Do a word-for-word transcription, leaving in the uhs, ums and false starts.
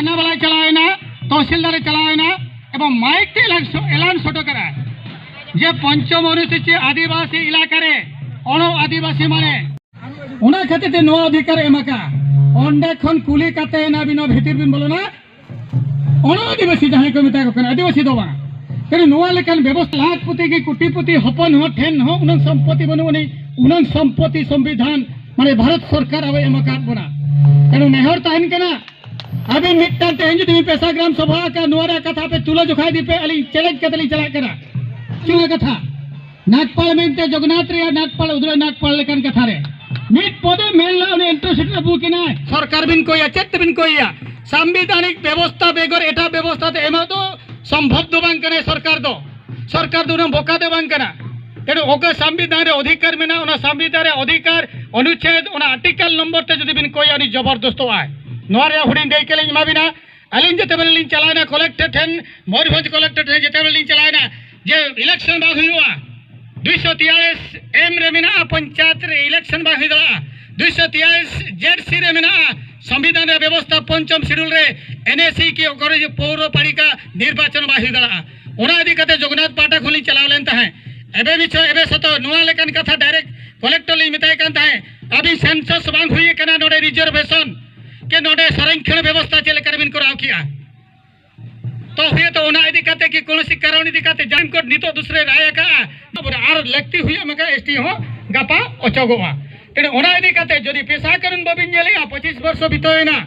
ᱛᱷᱟᱱᱟ ᱵᱟᱞᱟᱭ ᱪᱟᱞᱟᱣ ᱮᱱᱟ, ᱛᱚᱦᱥᱤᱞᱫᱟᱨ ᱮ ᱪᱟᱞᱟᱣ ᱮᱱᱟ, ᱮᱵᱚᱝ ᱢᱟᱭᱤᱠ ᱛᱮ ᱮᱞᱟᱱ ᱥᱚ-, ᱮᱞᱟᱱ ᱥᱚᱴᱚ ᱠᱟᱱᱟ ᱡᱮ ᱯᱚᱧᱪᱚᱢ ᱚᱱᱩᱥᱩᱪᱤ ᱟᱹᱫᱤᱵᱟᱹᱥᱤ ᱮᱞᱟᱠᱟ ᱨᱮ ᱚᱱᱚ ᱟᱹᱫᱤᱵᱟᱹᱥᱤ ᱢᱟᱱᱮ ᱚᱱᱟ ᱠᱷᱟᱹᱛᱤᱨ ᱛᱮ ᱱᱚᱣᱟ ᱚᱫᱷᱤᱠᱟᱨ ᱮ ᱮᱢ ᱟᱠᱟᱫᱼᱟ᱾ ᱚᱸᱰᱮ ᱠᱷᱚᱱ ᱠᱩᱞᱤ ᱠᱟᱛᱮ ᱮᱱᱟ ᱵᱤᱱ ᱵᱷᱤᱛᱤᱨ ᱵᱤᱱ ᱵᱚᱞᱚᱱᱟ, ᱚᱱᱟ ᱟᱹᱫᱤᱵᱟᱹᱥᱤ ᱡᱟᱦᱟᱸᱭ ᱠᱚ ᱢᱮᱛᱟ ᱠᱚ ᱠᱟᱱᱟ, ᱟᱹᱫᱤᱵᱟᱹᱥᱤ ᱫᱚ ᱵᱟᱝ᱾ ᱛᱮ ᱱᱚᱣᱟ ᱞᱮᱠᱟᱱ ᱵᱮᱵᱚᱥᱛᱷᱟ, ᱞᱟᱠᱷᱯᱚᱛᱤ ᱜᱮ ᱠᱳᱴᱤᱯᱚᱛᱤ ᱦᱚᱯᱚᱱ ᱦᱚᱸ ᱴᱷᱮᱱ ᱦᱚᱸ ᱩᱱᱟᱹᱝ ᱥᱚᱢᱯᱚᱛᱤ ᱵᱟᱹᱱᱩᱜ ᱟᱹᱱᱤᱡ, ᱩᱱᱟᱹᱝ ᱥᱚᱢᱯᱚᱛᱤ ᱥᱚᱝᱵᱤᱫᱷᱟᱱ ᱢᱟᱱᱮ ᱵᱷᱟᱨᱚᱛ ᱥᱚᱨᱠᱟᱨ ᱟᱵᱚᱭ ᱮᱢ ᱟᱠᱟᱫ ᱵᱚᱱᱟ᱾ ᱛᱮ ᱱᱮᱦᱚᱨ ᱛᱟᱦᱮᱱ ᱠᱟᱱᱟ, ᱟᱹᱵᱤᱱ ᱢᱤᱫᱴᱟᱝ ᱛᱮᱦᱮᱧ ᱡᱩᱫᱤ ᱵᱤᱱ ᱯᱮᱥᱟ ᱜᱨᱟᱢ ᱥᱚᱵᱷᱟ ᱟᱠᱟᱫ, ᱱᱚᱣᱟ ᱨᱮᱭᱟᱜ ᱠᱟᱛᱷᱟ ᱯᱮ ᱛᱩᱞᱟᱹ ᱡᱚᱠᱷᱟ ᱤᱫᱤ ᱯᱮ, ᱟᱹᱞᱤᱧ ᱪᱮᱞᱮᱧᱡᱽ ᱠᱟᱛᱮ ᱞᱤᱧ ᱪᱟᱞᱟᱜ ᱠᱟᱱᱟ᱾ ᱪᱩᱱᱟ ᱠᱟᱛᱷᱟ, ᱱᱟᱜᱽᱯᱟᱞ ᱢᱮᱱᱛᱮ ᱡᱚᱜᱚᱱᱱᱟᱛᱷ ᱨᱮᱭᱟᱜ ᱱᱟᱜᱽᱯᱟᱞ, ᱩᱫᱽᱲᱟ ᱱᱟᱜᱽᱯᱟᱞ ᱞᱮᱠᱟᱱ ᱠᱟᱛᱷᱟ ᱨᱮ ᱢᱤᱫ ᱯᱚᱫᱮ ᱢᱮᱱ ᱞᱮᱫ ᱩᱱᱤ ᱤᱱᱴᱟᱨᱥᱤᱴᱤ ᱨᱮ ᱵᱩᱠ ᱮᱱᱟᱭ᱾ ᱥᱚᱨᱠᱟᱨ ᱵᱤᱱ ᱠᱚᱭᱟ, ᱪᱮᱫ ᱛᱮᱵᱤᱱ ᱠᱚᱭᱟ? ᱥᱟᱢᱵᱤᱫᱷᱟᱱᱤᱠ ᱵᱮᱵᱚᱥᱛᱷᱟ ᱵᱮᱜᱚᱨ ᱮᱴᱟᱜ ᱵᱮᱵᱚᱥᱛᱷᱟ ᱛᱮ ᱮᱢᱚᱜ ᱫᱚ ᱥᱚᱢᱵᱷᱚᱵ ᱫᱚ ᱵᱟᱝ ᱠᱟᱱᱟ᱾ ᱥᱚᱨᱠᱟᱨ ᱫᱚ, ᱥᱚᱨᱠᱟᱨ ᱫᱚ ᱩᱱᱟᱹᱜ ᱵᱚᱠᱟ ᱫᱚ ᱵᱟᱝ ᱠᱟᱱᱟ᱾ ᱛᱮᱱᱩ ᱚᱠᱟ ᱥᱟᱢᱵᱤᱫᱷᱟᱱ ᱨᱮ ᱚᱫᱷᱤᱠᱟᱨ ᱢᱮᱱᱟᱜᱼᱟ, ᱚᱱᱟ ᱥᱟᱢᱵᱤᱫᱷᱟᱱ ᱨᱮ ᱚᱫᱷᱤᱠᱟᱨ ᱚᱱᱩᱪᱷᱮᱫ, ᱚᱱᱟ ᱟᱨᱴᱤᱠᱟᱞ ᱱᱚᱢᱵᱚᱨ ᱛᱮ ᱡᱩᱫᱤ ᱵᱤᱱ ᱠᱚᱭᱟ, ᱩᱱᱤ ᱡᱚᱵᱚᱨᱫᱚᱥᱛᱚᱜ ᱟᱭ᱾ ᱱᱚᱣᱟ ᱨᱮᱭᱟᱜ ᱦᱩᱰᱤᱧ ᱫᱟᱹᱭᱠᱟᱹ ᱞᱤᱧ ᱮᱢᱟ ᱵᱤᱱᱟ᱾ ᱟᱹᱞᱤᱧ ᱡᱮᱛᱮ ᱵᱮᱞᱮ ᱞᱤᱧ ᱪᱟᱞᱟᱣᱮᱱᱟ ᱠᱚᱞᱮᱠᱴᱚᱨ ᱴᱷᱮᱱ, ᱢᱚᱭᱩᱨᱵᱷᱚᱸᱡᱽ ᱠᱚᱞᱮᱠᱴᱚᱨ ᱴᱷᱮᱱ ᱡᱮᱛᱮ ᱵᱮᱞᱮ ᱞᱤᱧ ᱪᱟᱞᱟᱣᱮᱱᱟ ᱡᱮ ᱤᱞᱮᱠᱥᱚᱱ ᱵᱟᱝ ᱦᱩᱭᱩᱜᱼᱟ, ᱫᱩᱭᱥᱚ ᱛᱮᱭᱟᱞᱤᱥ ᱮᱢ ᱨᱮ ᱢᱮᱱᱟᱜᱼᱟ, ᱯᱚᱧᱪᱟᱭᱮᱛ ᱨᱮ ᱤᱞᱮᱠᱥᱚᱱ ᱵᱟᱝ ᱦᱩᱭ ᱫᱟᱲᱮᱭᱟᱜᱼᱟ, ᱫᱩᱭᱥᱚ ᱛᱮᱭᱟᱞᱤᱥ ᱡᱮᱰ ᱥᱤ ᱨᱮ ᱢᱮᱱᱟᱜᱼᱟ, ᱥᱚᱝᱵᱤᱫᱷᱟᱱ ᱨᱮ ᱵᱮᱵᱚᱥᱛᱷᱟ ᱯᱚᱧᱪᱚᱢ ᱥᱤᱰᱩᱞ ᱨᱮ ᱮᱱ ᱮ ᱥᱤ ᱠᱤ ᱚᱠᱚᱨᱮ ᱯᱳᱣᱨᱚᱯᱟᱞᱤᱠᱟ ᱱᱤᱨᱵᱟᱪᱚᱱ ᱵᱟᱭ ᱦᱩᱭ ᱫᱟᱲᱮᱭᱟᱜᱼᱟ᱾ ᱚᱱᱟ ᱤᱫᱤ ᱠᱟᱛᱮ ᱡᱚᱜᱚᱱᱱᱟᱛᱷ ᱯᱟᱦᱴᱟ ᱠᱷᱚᱱ ᱞᱤᱧ ᱪᱟᱞᱟᱣ ᱞᱮᱱ ᱛᱟᱦᱮᱸᱫ᱾ ᱮᱵᱮ ᱢᱤᱪᱷᱚ ᱮᱵᱮ ᱥᱚᱛᱚ ᱱᱚᱣᱟ ᱞᱮᱠᱟᱱ ᱠᱟᱛᱷᱟ ᱰᱟᱭᱨᱮᱠᱴ ᱠᱚᱞᱮᱠᱴᱚᱨ ᱞᱤᱧ ᱢᱮᱛᱟᱭ ᱠᱟᱱ ᱛᱟᱦᱮᱸᱫ, ᱟᱹᱵᱤᱱ ᱥᱮᱱᱥᱟᱥ ᱵᱟᱝ ᱦᱩᱭ ᱟᱠᱟᱱᱟ, ᱱᱚᱰᱮ ᱨᱤᱡᱟᱨᱵᱷᱮᱥᱚᱱ ᱠᱮ ᱱᱚᱰᱮ ᱥᱚᱝᱨᱚᱠᱷᱚᱱ ᱵᱮᱵᱚᱥᱛᱷᱟ ᱪᱮᱫ ᱞᱮᱠᱟ ᱨᱮᱵᱤᱱ ᱠᱚᱨᱟᱣ ᱠᱮᱜᱼᱟ? ᱛᱚ ᱦᱩᱭᱩᱜ ᱛᱚ ᱚᱱᱟ ᱤᱫᱤ ᱠᱟᱛᱮ ᱠᱤ ᱠᱳᱱᱳ ᱥᱤ ᱠᱟᱨᱚᱱ ᱤᱫᱤ ᱠᱟᱛᱮ ᱡᱟᱦᱟᱸ ᱠᱳᱨᱴ ᱱᱤᱛᱚᱜ ᱫᱩᱥᱨᱟᱭ ᱨᱟᱭ ᱟᱠᱟᱜᱼᱟ, ᱟᱨ ᱞᱟᱹᱠᱛᱤ ᱦᱩᱭᱩᱜ ᱢᱮᱠᱷᱟᱱ ᱮᱥ ᱴᱤ ᱦᱚᱸ ᱜᱟᱯᱟ ᱚᱪᱚᱜᱚᱜᱼᱟ᱾ ᱛᱮ ᱚᱱᱟ ᱤᱫᱤ ᱠᱟᱛᱮ ᱡᱩᱫᱤ ᱯᱮᱥᱟ ᱠᱟᱹᱱᱩᱱ ᱵᱟᱵᱤᱱ ᱧᱮᱞᱮᱜᱼᱟ, ᱯᱚᱸᱪᱤᱥ ᱵᱚᱨᱥᱚ ᱵᱤᱛᱟᱹᱣ ᱮᱱᱟ,